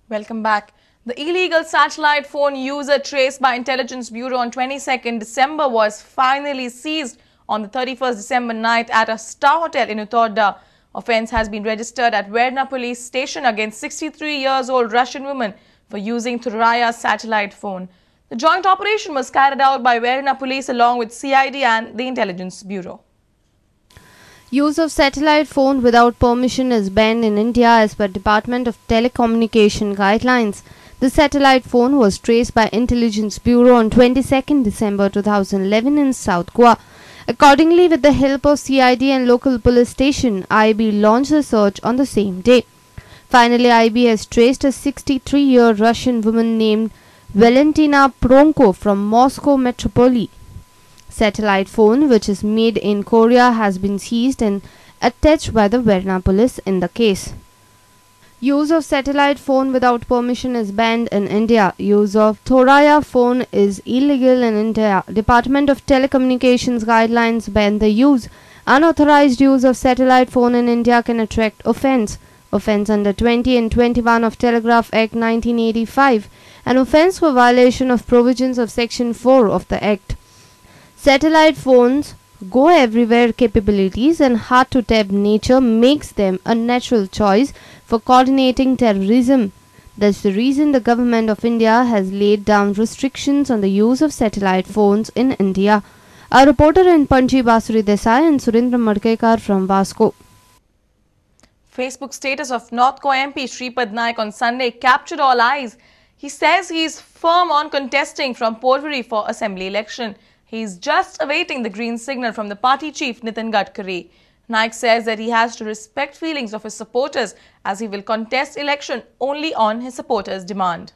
Welcome back. The illegal satellite phone user traced by Intelligence Bureau on 22nd December was finally seized on the 31st December night at a star hotel in Utorda. Offence has been registered at Verna police station against 63-year-old Russian woman for using Thuraya satellite phone. The joint operation was carried out by Verna police along with CID and the Intelligence Bureau. Use of satellite phone without permission is banned in India as per Department of Telecommunication guidelines. The satellite phone was traced by Intelligence Bureau on 22nd December 2011 in South Goa. Accordingly, with the help of CID and local police station, IB launched a search on the same day. Finally, IB has traced a 63-year Russian woman named Valentina Pronko from Moscow Metropolis. Satellite phone, which is made in Korea, has been seized and attached by the Verna police in the case. Use of satellite phone without permission is banned in India. Use of Thoraya phone is illegal in India. Department of Telecommunications guidelines ban the use. Unauthorized use of satellite phone in India can attract offence. Offence under 20 and 21 of Telegraph Act 1985 and offence for violation of provisions of Section 4 of the Act. Satellite phones go everywhere capabilities and hard to tap nature makes them a natural choice for coordinating terrorism. That's the reason the government of India has laid down restrictions on the use of satellite phones in India. Our reporter in Panji Basuri Desai and Surendra Madkekar from Vasco. Facebook status of North Goa MP Shripad Naik on Sunday captured all eyes. He says he is firm on contesting from Porvorim for assembly election. He is just awaiting the green signal from the party chief Nitin Gadkari. Naik says that he has to respect feelings of his supporters as he will contest election only on his supporters' demand.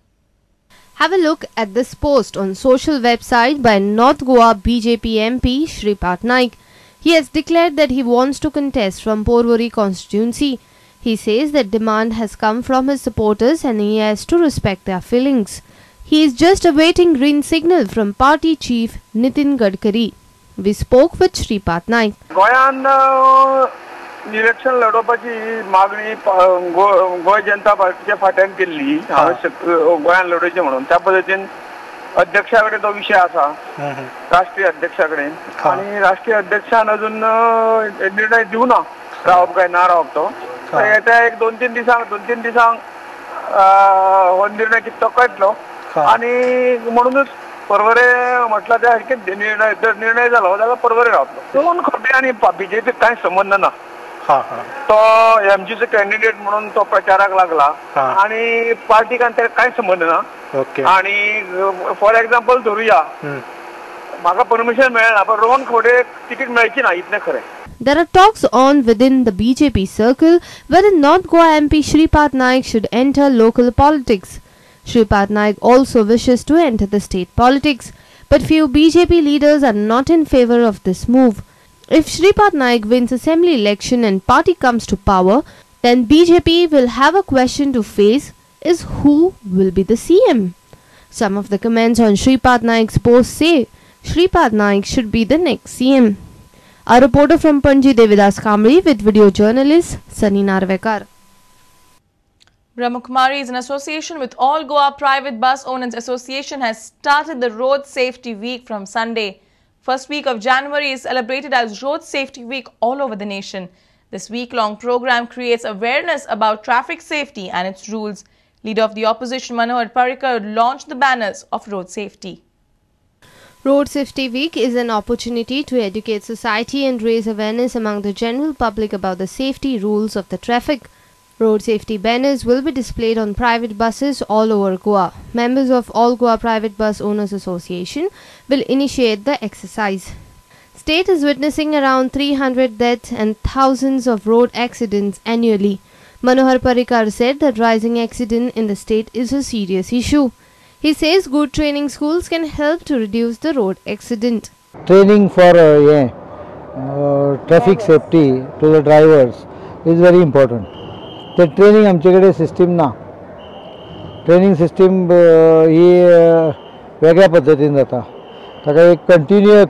Have a look at this post on social website by North Goa BJP MP Shripad Naik. He has declared that he wants to contest from Porvorim constituency. He says that demand has come from his supporters and he has to respect their feelings. He is just awaiting green signal from party chief Nitin Gadkari. We spoke with Shripad Naik. गोयान election लढोवपाची मागणी गोंय जनता पार्टीच्या फाट्यान केल्ली, गोंयान लढोवचें म्हणून. त्या पद्दतीन अध्यक्षा कडेन तो विशय आसा, राष्ट्रीय अध्यक्षा कडेन, आनी राष्ट्रीय अध्यक्षान अजून निर्णय दिवना रावप काय ना रावप तो. येत्या एक दोन तीन दिसांक हो निर्णय कितें तो कळटलो आनी म्हणूनच पर्वरे म्हटल्यार त्या सारकें निर्णय जालो जाल्यार पर्वरे रावतलो. दोन खबरी आनी बीजेपीक कांय संबंद ना. तो एमजीचो कॅन्डिडेट म्हणून तो प्रचाराक लागला आनी पार्टीक आनी ताका कांय संबंद ना. आनी फॉर एग्जाम्पल धरुया, म्हाका परमिशन मेळना पण रोहन खवडे तिकीट मेळची ना इतलें खरें. There are talks on within the BJP circle whether North Goa MP Shripad Naik should enter local politics. Shripad Naik also wishes to enter the state politics, but few BJP leaders are not in favor of this move. If Shripad Naik wins assembly election and party comes to power, then BJP will have a question to face is who will be the CM. Some of the comments on Shripad Naik's post say Shripad Naik should be the next CM. Our reporter from Panji Devidas Kamri with video journalist Sunny Narvekar. Brahma Kumaris in association with All Goa Private Bus Owners Association has started the Road Safety Week from Sunday. First week of January is celebrated as Road Safety Week all over the nation. This week-long program creates awareness about traffic safety and its rules. Leader of the opposition Manohar Parrikar launched the banners of road safety. Road Safety Week is an opportunity to educate society and raise awareness among the general public about the safety rules of the traffic. Road safety banners will be displayed on private buses all over Goa. Members of All Goa Private Bus Owners Association will initiate the exercise. State is witnessing around 300 deaths and thousands of road accidents annually. Manohar Parrikar said that rising accident in the state is a serious issue. He says good training schools can help to reduce the road accident. Training for traffic safety to the drivers is very important. The training आमचे कडेन system ना. Training system ही वेगळ्या पद्दतीन जाता. ताका एक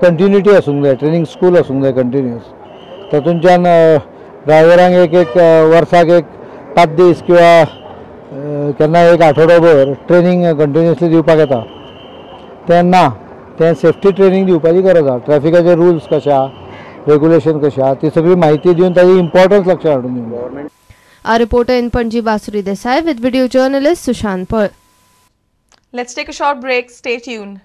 continuity आसूंक जाय, ट्रेनिंग स्कूल आसूंक जाय कंटिन्युअस. तातूंतल्यान ड्रायव्हरांक एक एक वर्साक एक 5 दीस किंवा केन्ना एक आठवडोभर ट्रेनींग कंटिन्युअसली दिवपाक येता, तें ना. तें सेफ्टी ट्रेनींग दिवपाची गरज आसा. ट्रॅफिकाचे रुल्स कशे आहा, रेगुलेशन कशें आहा, ती सगळी म्हायती दिवन ताजी इम्पॉर्टन्स लक्षात हाडून दिवंक. Our reporter in Panaji, Basuri Desai, with video journalist Sushant Pal. Let's take a short break. Stay tuned.